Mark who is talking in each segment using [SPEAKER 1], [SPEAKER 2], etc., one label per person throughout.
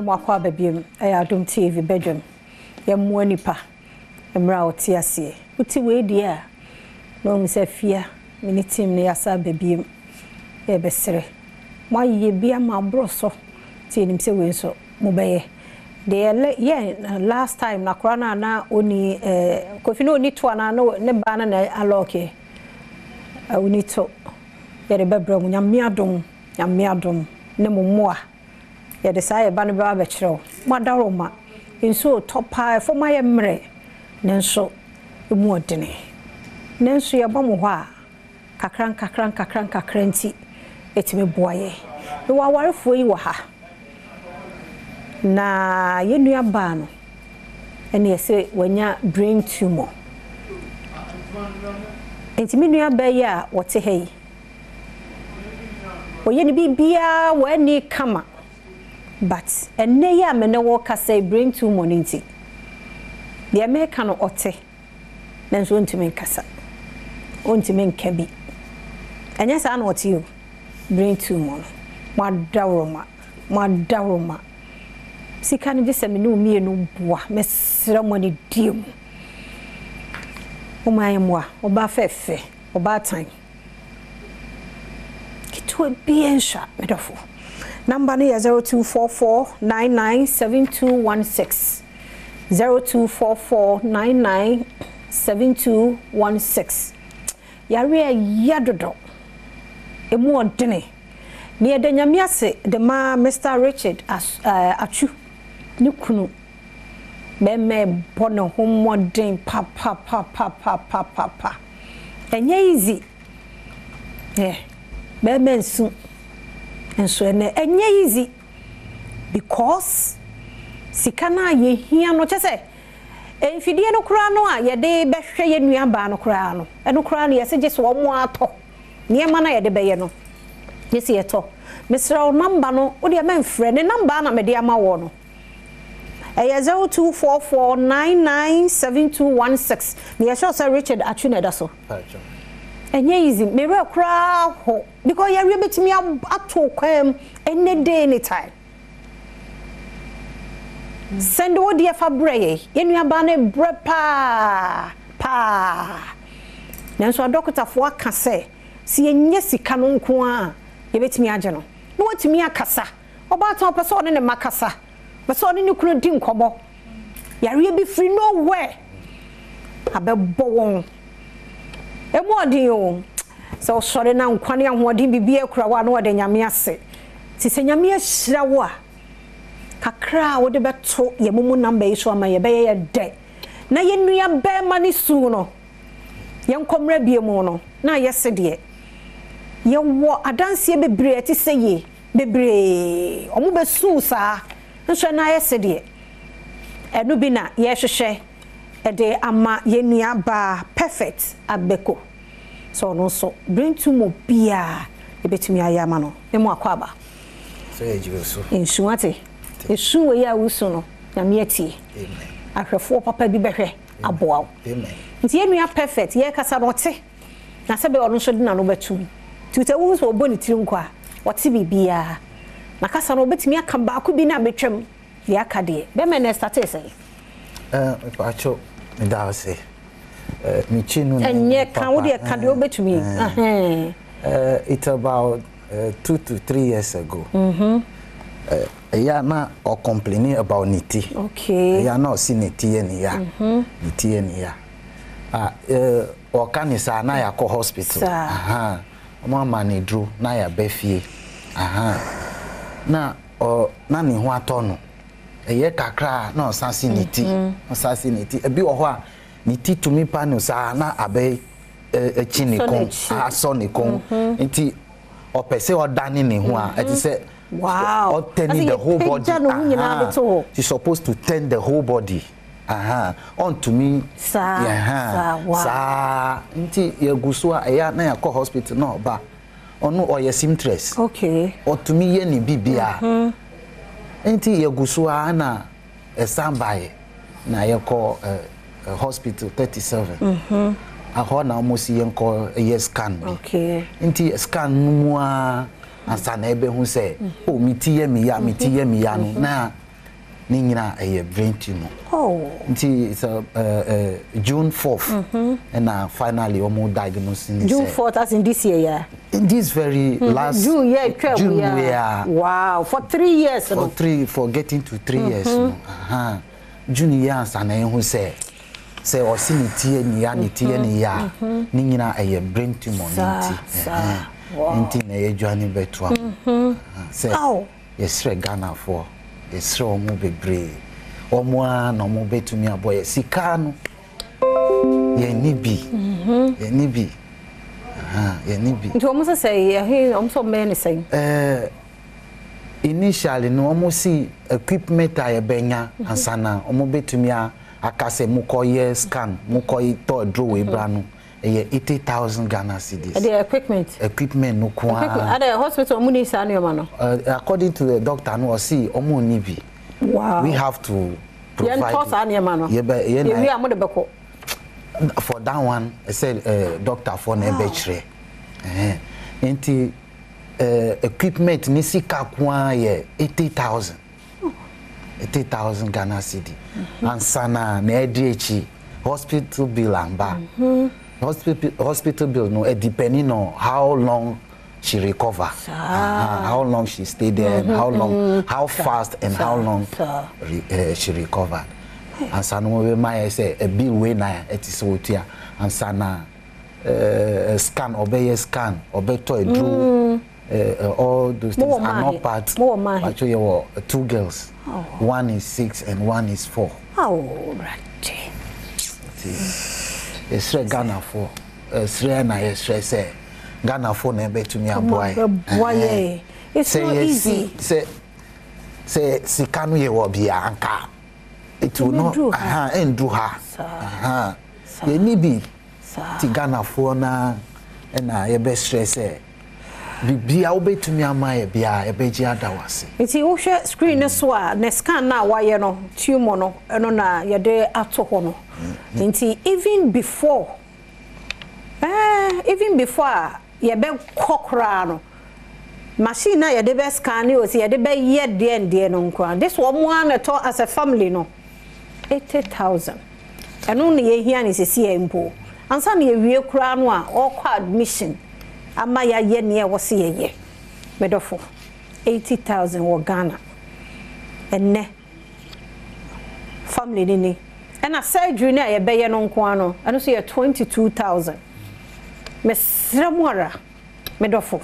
[SPEAKER 1] Mo akɔ aba biom, ɛyɛ Adom TV badwam. Yɛmmoa nipa mmerɛ a ɔte aseɛ. Wote wei deɛ a, na wahu sɛ afia me ne team no yɛasa aba biom. Yɛrebɛsrɛ. Moayɛ bi ama aboro so, nti yɛnim sɛ wei nso mobɛyɛ. Deɛ yɛ yɛɛ last time no akora no a na ɔnni eh, Kofi na ɔnni to anaa na ne ba no na alɔɔkeɛ. Ɔnni to. Yɛde bɛbrɛ mo. Nyame adom, Nyame adom ne mo mmoa. Yɛde saa yɛn ba no bɛba abɛkyerɛ wo. Mo adaworoma, nsuo retɔ paa, ɛfam ayɛ mmerɛ, nanso ɛmu ɔdene. Nanso yɛba mo hɔ a, kakra nkakra nkakra nkakra nti, ɛtumi boa yɛn. Mewɔ awarefoɔ yi wɔ ha, na yɛn nua baa no, ɛne yɛse wanya brain tumor. Nti me nua baa yi a ɔte ha yi, Ɔyɛ ne biribiara wɔ ani kama but ɛnnɛ yi a me ne wo rekasa yi brain tumor no nti deɛ mereka no ɔte nanso ɔntumi nkasa, ɔntumi nka bi. Ɛnyɛ saa na ɔte o, brain tumor no. Mo adaworoma, mo adaworoma. Sika no gye sɛ me ne wo mmienu boa, mesrɛ mo anidie mu. Momma yɛmmoa ɔbaa fɛɛfɛ, ɔbaatan. Ketewa biara nsua, me dɔfo. Number no yɛ 0244997216. 0244997216. Yareɛ ya dodo. Emu ɔdene. Na yɛda Nyame ase de ma Mister Richard As eh, Atsu, ne kunu. Bɛrima ɛbɔ ne ho mmɔden papapapapapapa. Ɛnyɛ easy eh bɛɛma nsu nso ɛnɛ ɛnyɛ easy because sika no a yɛhia no kyɛ sɛ mfidie no koraa no a yɛde bɛhwɛ yɛn nua baa no koraa no ɛno koraa no yɛse gye sɛ wɔn atɔ nneɛma no a yɛde bɛyɛ no gye sɛ yɛtɔ mesrɛ wo namba no wodeɛ mɛmfrɛ ne namba na mede ama wɔ no. Ɛyɛ 0244997216. Meyɛ sure sɛ Richard Atsu na ɛda so. Ɛnyɛ easy. Me werɛ koraa ho because yareɛ bɛtumi ato wo kwan mu any day anytime. Send wo deɛ fa brɛ yɛn. Yɛn nuabaa no rebrɛ paa paa. Nanso adɔkotafoɔ aka sɛ sɛ yɛnya sika no nko ara a yɛbɛtumi agye no na watumi akasa. Ɔbaatan ɔpɛ sɛ ɔne ne mma kasa, ɔpɛ sɛ ɔne ne kunu di nkɔmmɔ. Yareɛ bi firi nowhere abɛbɔ wɔn. Ɛmu ɔden o. Sɛ wosɔre na nkwa ne ahoɔden biribiara kura wo a na wɔde Nyame ase. Nti sɛ Nyame ahyira wo a, kakra a wode bɛto yɛn momo number yi so ama yɛn ɛbɛyɛ yɛn dɛ. Na yɛn nua barima no su no, yɛnkɔ mmra bio mu no, na ayɛ sedeɛ yɛwɔ adanseɛ bebree a ɛte sɛ yei. Bebree, ɔmo bɛ suu saa, nso ɛno ayɛ sedeɛ ɛno bi na yɛrehwehwɛ de ama yɛn nua baa Perfect Agbeko, sɛ ɔno nso bere ntu mu biara yɛbɛtumi ayɛ ama no. Me mo akwaaba.
[SPEAKER 2] Sɛ yɛgye wo so.
[SPEAKER 1] Nsu wate. Esu wei a wosu no, Nyame atie.
[SPEAKER 2] Amen.
[SPEAKER 1] Ahwɛfoɔ papa bi bɛhwɛ aboa wo.
[SPEAKER 2] Amen.
[SPEAKER 1] Nti yɛn nua Perfect yɛrekasa no ɔte. Na sɛbɛyɛ ɔno nso de n'ano bɛto mu. Nti sɛ wohu sɛ ɔbɔ ne tiri nko a, ɔte biribiara. Na kasa no, ɔbɛtumi aka baako bi na abɛtwam. Deɛ aka deɛ, bɛrima ɛnnɛ ɛstartee sɛn?
[SPEAKER 2] Eh, mepaakyɛw, meda wo ase. Eh, me kyi no na
[SPEAKER 1] Ɛnyɛ ka, wo deɛ ka deɛ wobɛtumi.
[SPEAKER 2] Eh, eh, it's about 2 to 3 years ago. Eh, ɛyɛ a na ɔcomplaini about ne ti. Ɛyɛ a na ɔsi ne ti yɛ ne ya. Ne ti yɛ ne ya. Ah, eh, Ɔka ne saa na yɛakɔ hospital ahaa ɔmo ama no aduro na yɛaba fie ahaa na ɔ na ne ho atɔ no ɛyɛ kakra a na ɔsan si ne ti ɔsan si ne ti ebi wɔ hɔ a ne ti tumi pa no saa na abɛ akyi ne kɔn asɔ ne kɔn nti ɔpɛ sɛ ɔdane ne ho a ɛte sɛ ɔtɛni the whole body ahaa she supposed to turn the whole body. Ahaa ɔntumi
[SPEAKER 1] Saa
[SPEAKER 2] yɛhaa
[SPEAKER 1] saa wow.
[SPEAKER 2] saa nti yɛgu so a ɛyɛ a na yɛakɔ hospital na ɔba ɔno ɔyɛ seamstress
[SPEAKER 1] Okay.
[SPEAKER 2] ɔtumi yɛ ne biribiara nti yɛgu so a na ɛsan baeɛ na yɛkɔ eh, hospital 37 ahɔ na wɔn si yɛnkɔ yɛ scan bi nti scan no mu ara ansa na ɛbɛhu sɛ oh me ti yɛ me ya me ti yɛ me ya no na. Ne nyinaa ɛyɛ brain tumor.
[SPEAKER 1] Oh.
[SPEAKER 2] Nti sɛ June 4th ɛna finally wɔn diagnose ne sɛ.
[SPEAKER 1] June 4th as in this year ya.
[SPEAKER 2] In this very last
[SPEAKER 1] June yɛ twɛ mu
[SPEAKER 2] June
[SPEAKER 1] ya.
[SPEAKER 2] wia.
[SPEAKER 1] Wow, for 3 years
[SPEAKER 2] For
[SPEAKER 1] no.
[SPEAKER 2] three, for getting to 3 years no. June yɛ ansa na ehu sɛ ɔsi ne ti yɛ ne ya, ne ti yɛ ne ya, ne nyinaa ɛyɛ brain tumor ne nti. Nti na yɛdwane bɛtoa sɛ yɛsrɛ Ghanafoɔ, yɛsrɛ wɔn bebree, wɔn ara na wɔn bɛtumi abɔ yɛ sika no. Yɛnni bi, yɛnni bi, yɛnni bi.
[SPEAKER 1] Nti wɔn sɛ ɛhe wɔn sɛ wɔn bɛyɛ ne sɛn?
[SPEAKER 2] Initially no, wɔn si equipment a yɛbɛnya ansa na wɔn bɛtumi aka sɛ mo kɔ yɛ scan, mo kɔ tɔ aduro wɔ ebra no, ɛyɛ 80,000 Ghana cedis.
[SPEAKER 1] Ɛde equipment?
[SPEAKER 2] Equipment no ko
[SPEAKER 1] ara. Ɛde hospital wɔn ni saa nneɛma no?
[SPEAKER 2] According to the doctor no, ɔsi wɔn ni bi. We have to provide.
[SPEAKER 1] Yɛn tɔ saa nneɛma no?
[SPEAKER 2] Yɛbɛ yɛn
[SPEAKER 1] na yɛwi a mo de bɛkɔ.
[SPEAKER 2] For that one, ɛsɛ doctor fo na ɛbɛkyerɛ. Nti equipment ni sika ko ara yɛ 80,000. 80,000 Ghana cedi. Ansa na ɛdi akyi, hospital bill amba. Hospital bill no, it depending on how long she recover, how long she stay there, and how long, how fast and how long she recovered. Ansa na wɔn bɛ ma yɛ sɛ a bill wei na ɛte sɛ otua ansa na scan, ɔbɛyɛ scan, ɔbɛtɔ aduro. All those things are not part. Actually, there were two girls. Oh. One is 6 and one is 4.
[SPEAKER 1] Oh, right.
[SPEAKER 2] Yɛsrɛ Ghanafoɔ, ɛsrɛ na yɛsrɛ sɛ Ghanafoɔ na ɛbɛtumi aboa
[SPEAKER 1] yɛ. It's not easy.
[SPEAKER 2] Sɛ sika no yɛ wɔ bia anka it will not ɛndu ha. Yɛni bi ti Ghanafoɔ na ɛna yɛbɛsrɛ sɛ bibia wobɛtumi ama yɛ bia, yɛbɛgye ada wo ase.
[SPEAKER 1] Nti wohwɛ screen no so a, ne scan no a wayɛ no, tumor no, ɛno na yɛde ato hɔ no. Nti even before a yɛbɛkɔ koraa no, machine a yɛde bɛ scan ne osi yɛde bɛyɛ deɛ ndeɛ no nkoa this, wɔn ara na ɛtɔ as a family no, 80,000. Ɛno na yɛhia ne sisi yɛ mpo ansa na yɛwie koraa no a ɔrekɔ admission ama yɛayɛ nea ɛwɔ se yɛyɛ. Medɔfo, 80,000 wɔ Ghana ɛnɛ, family ni ni. Ɛna surgery no a yɛbɛyɛ no nko ano, ɛno nso yɛ 22,000. Mesrɛ mu ara, medɔfo,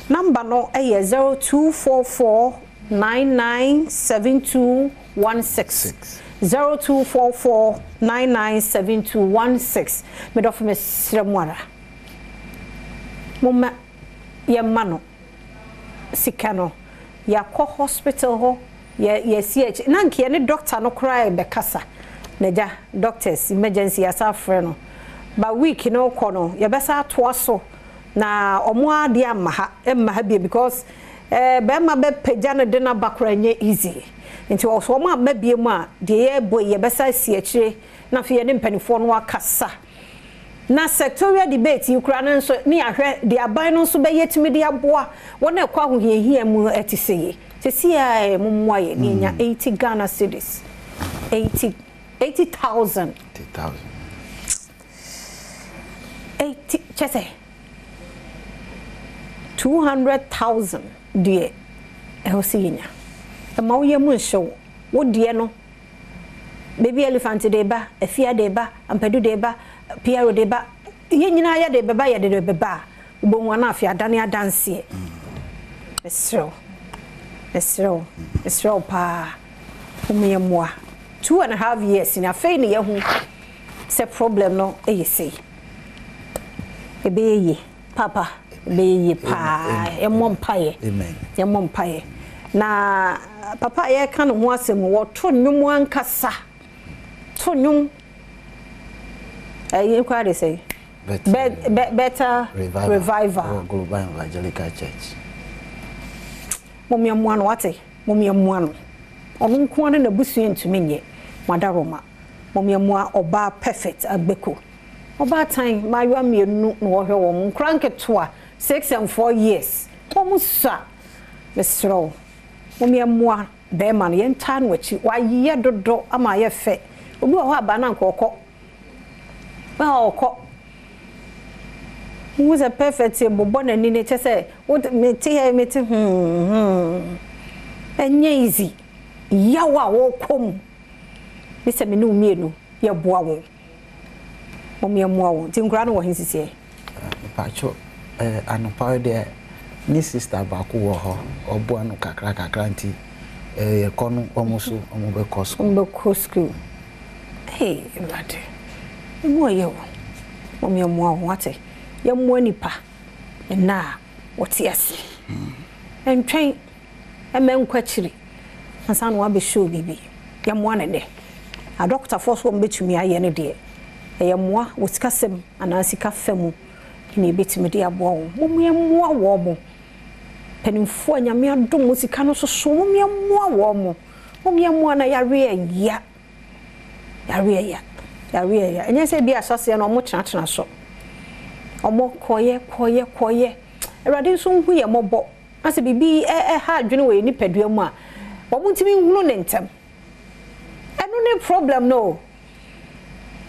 [SPEAKER 1] number no yɛ 0244997216, 0244997216. Medɔfo, mesrɛ mu ara, momma yɛma no sika no. Yɛakɔ hospital hɔ, yɛ yɛsi akyi na nka yɛne doctor no koraa yɛbɛkasa na gya doctors emergency yɛasa afrɛ no ba. Week no kɔ no, yɛbɛsa atoa so na ɔmo adeɛ amma ha, mma ha bie because bɛrima bɛpagya no de n'aba koraa nyɛ easy. Nti ɔsɔ ɔmo amma bie mu a, deɛ yɛbɔ yi, yɛbɛsa asi akyire na afei yɛne mpanimfoɔ no akasa na sectorial debate yi koraa no nso ne yɛahwɛ deɛ aban no nso bɛyɛ tumi de aboa wɔn a ɛkɔ ahohiahia mu. Ɛte sɛ yi sɛsi a mommoa yɛ ne yɛnya 80 Ghana cedis, 80 80,000.
[SPEAKER 2] 80,000.
[SPEAKER 1] 80 kyɛ sɛ 200,000 deɛ ɛwɔ sɛ yɛnya. Ɛma woyɛ mu nhyɛ wo wo deɛ no. Baby Elephant de ba, Afia de ba, Ampadu de ba, Piero de ba, yɛn nyinaa yɛde bɛba, yɛde de bɛba a, wobɛhu ana afei adane adanseɛ. Mesrɛ wo, mesrɛ wo, mesrɛ wo paa, wommyɛ mmoa. 2½ years ni afei ne yɛhu sɛ problem no yɛ sei. Ɛbɛyɛ yie, papa, ɛbɛyɛ yie paa. Yɛmmɔ mpaeɛ, yɛmmɔ mpaeɛ. Na papa a yɛreka ne ho asɛm, wɔto nnwom ankasa, to nnwom ɛyi koraa de sɛ Better
[SPEAKER 2] Revival,
[SPEAKER 1] Revival.
[SPEAKER 2] Global Evangelical Church.
[SPEAKER 1] Mommea no, wate, mommea no. Ɔno nko ara ne n'abusua ntumi nyɛ madaroma. Mommea ɔbaa Perfect Agbeko, ɔbaatan, mmaayewa mmienu na wɔhwɛ wɔn, nkora nketewa, 6 and 4 years, wɔn sua. Mesrɛ wo, mommea mmoa. bɛrima no, yɛntaa no akyi. Wayɛ dodo ama ayɛ fɛ. Obi wɔ hɔ a ba no anka ɔkɔ. Na ɔkɔ. Wohu sɛ Perfect bobɔ n'ani no kyɛ sɛ wo mete ha yi mete hmm hmm. Ɛnyɛ easy. Yaw a wɔkɔ mu. Ne sɛ me ne wo mmienu yɛboa wɔn. Mom yɛmmoa wɔn. Nti nkwadaa no wɔ he sisiɛ?
[SPEAKER 2] Mpakyɛw eh, anɔpa yi deɛ ne sister baako wɔ hɔ, ɔboa no kakra kakra nti eh, yɛkɔ no wɔn nso wɔn bɛkɔ school.
[SPEAKER 1] Wɔn bɛkɔ school. Hey, Awurade, emu ɔyɛ o. Mom yɛmmoa wɔn, wate? Yɛmmoa nipa nna a wɔte ase. Ɛntwɛn mma ɛnkɔ akyiri ansa na wabɛ show biribi. Yɛmmoa no nnɛ. Adɔkotafoɔ so wɔn bɛtumi ayɛ no deɛ, ɛyɛ mmoa wɔ sikasɛm anaa sika fa mu na yɛbɛtumi de aboa wɔn. Mom yɛmmoa wɔn. Mpanimfoɔ a Nyame adom mo sika no soso, mom yɛmmoa wɔn. Mom yɛmmoa na yareɛ ya. Yareɛ ya. Yareɛ ya. Ɛnyɛ sɛ bi ahyɛseɛ no wɔn tenatena so. Wɔn kɔyɛ kɔyɛ kɔyɛ. Awurade nso nhu yɛn mmɔbɔ. Na sɛ biribi ɛha adwene wɔ yɛn nipadua mu a, wɔn ntumi nhunu ne ntɛm. Ɛno ne problem no o.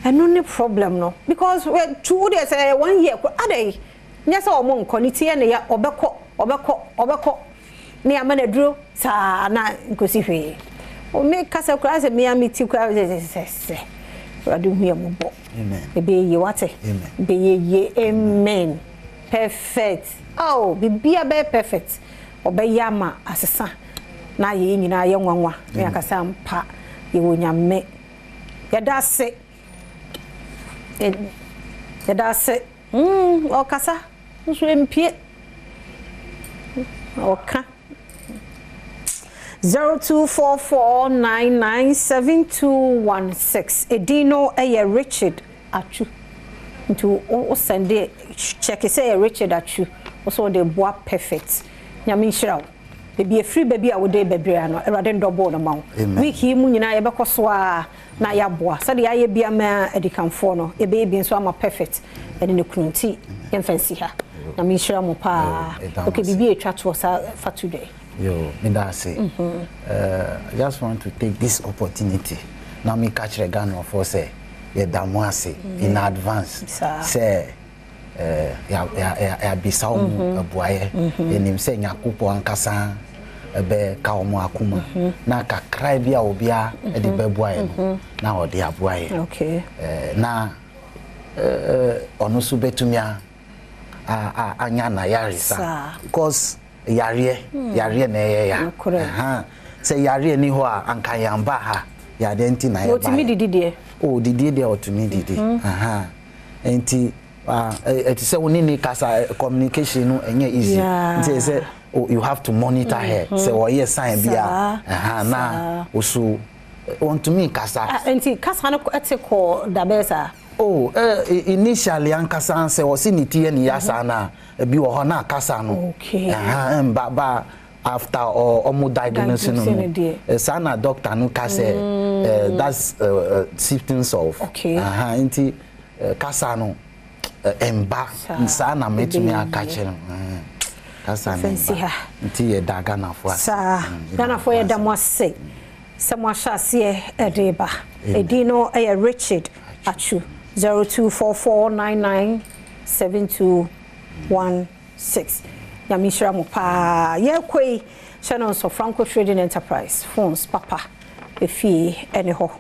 [SPEAKER 1] Ɛno ne problem no. Because tu wo deɛ sɛ ɛyɛ one year kora adɛn nyɛ sɛ wɔn nkɔ ne ti yɛ ne ya, ɔbɛkɔ ɔbɛkɔ ɔbɛkɔ ne ama no aduro saa na nkosi hwee. Me kasa koraa sɛ me a me ti koraa sɛ sɛ sɛ Awurade hu yɛn mmɔbɔ. Ɛbɛyɛ yie wate. Ɛbɛyɛ yie. Amen. Perfect. Oh, biribiara bɛyɛ perfect. Ɔbɛyɛ ama asesa na ayɛ yɛn nyinaa yɛ nwanwa na yɛakasa ampa yɛwɔ Nyame. Yɛda ase. Yɛda ase. Ɔkasa nso mpie. Ɔka. 0244997216. Edin no yɛ Richard Atsu. Nti wo sɛnde check sɛ yɛ Richard Atsu. Wo sɛ wode boa Perfect. Nyame nhyira wo. Baabi efiri baabi a wode ba biara no, Awurade ndɔboo no ma wo. Week yi mu nyinaa yɛbɛkɔ so ara na yɛaboa. Sɛdeɛ yɛayɛ bi ama adikanfoɔ no, yɛbɛyɛ bi nso ama Perfect ɛne ne kunu. Nti yɛmfa nsi ha. Nyame nhyira mo paa. Okay, biribi a ɛtwa toɔ saa fa to dwa yi.
[SPEAKER 2] Yo, meda ase. I just want to take this opportunity na meka kyerɛ Ghanafoɔ sɛ yɛda mo ase in advance sɛ yɛabisa wo mu abuayɛ. Yɛnim sɛ Nyankopɔn ankasa bɛka wɔn akoma na kakra bi a obiara de bɛboa yɛ no na ɔde aboa yɛ. Na ɔno nso bɛtumi anya n'ayaresa because yareɛ yareɛ na ɛyɛ ya. Sɛ yareɛ ni hɔ a anka yɛamba ha, yareɛ nti na yɛba.
[SPEAKER 1] Ɔtumi didi deɛ?
[SPEAKER 2] Oh, didie deɛ ɔtumi didi. Nti ɛte sɛ wo ne ne kasa, communication no ɛnyɛ easy. Nti sɛ you have to monitor her. Sɛ ɔyɛ sign bi a, na osu wɔntumi nkasa.
[SPEAKER 1] Nti kasa no ɛte kɔ dabɛɛ saa?
[SPEAKER 2] Oh, initially ankasa sɛ ɔsi ne ti yɛ ne ya saa na ebi wɔ hɔ na kasa no ɛmba ba after ɔmo diagnose no no saa na doctor no ka sɛ that's symptoms of nti kasa no ɛmba saa na mɛtumi aka kyerɛ no kasa no ɛmba nti yɛda Ghanafoɔ ase.
[SPEAKER 1] Saa Ghanafoɔ yɛda mo ase sɛ mo ahyɛ aseɛ ɛde ba. Edin no ɛyɛ Richard Atsu, 0244997216. Nyame nhyira mo paa. Yɛkɔ yi hyɛ no nso Franco Trading Enterprise phones papa efie ɛne hɔ.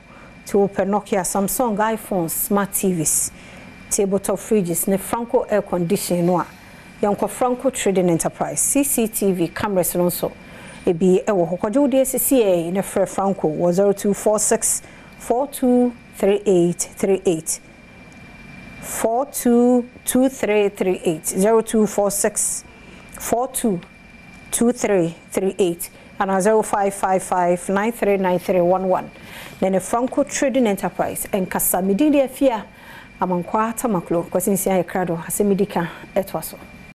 [SPEAKER 1] Nti wopɛ Nokia, Samsung, iPhones, smart TVs, tabletop fridges ne Franco air condition no a, yɛnkɔ Franco Trading Enterprise. CCTV cameras no nso ebi ɛwɔ hɔ. Kɔgye wo deɛ sisi yɛ na frɛ Franco wɔ 0246 423838, 422338, 0246 422338 ana 0555939311 na ne Franco Trading Enterprise nkasa. Medin de Afia Amankwa Tamaklo. Kwasi Nsia yɛ krado asɛm di ka ɛtoa so.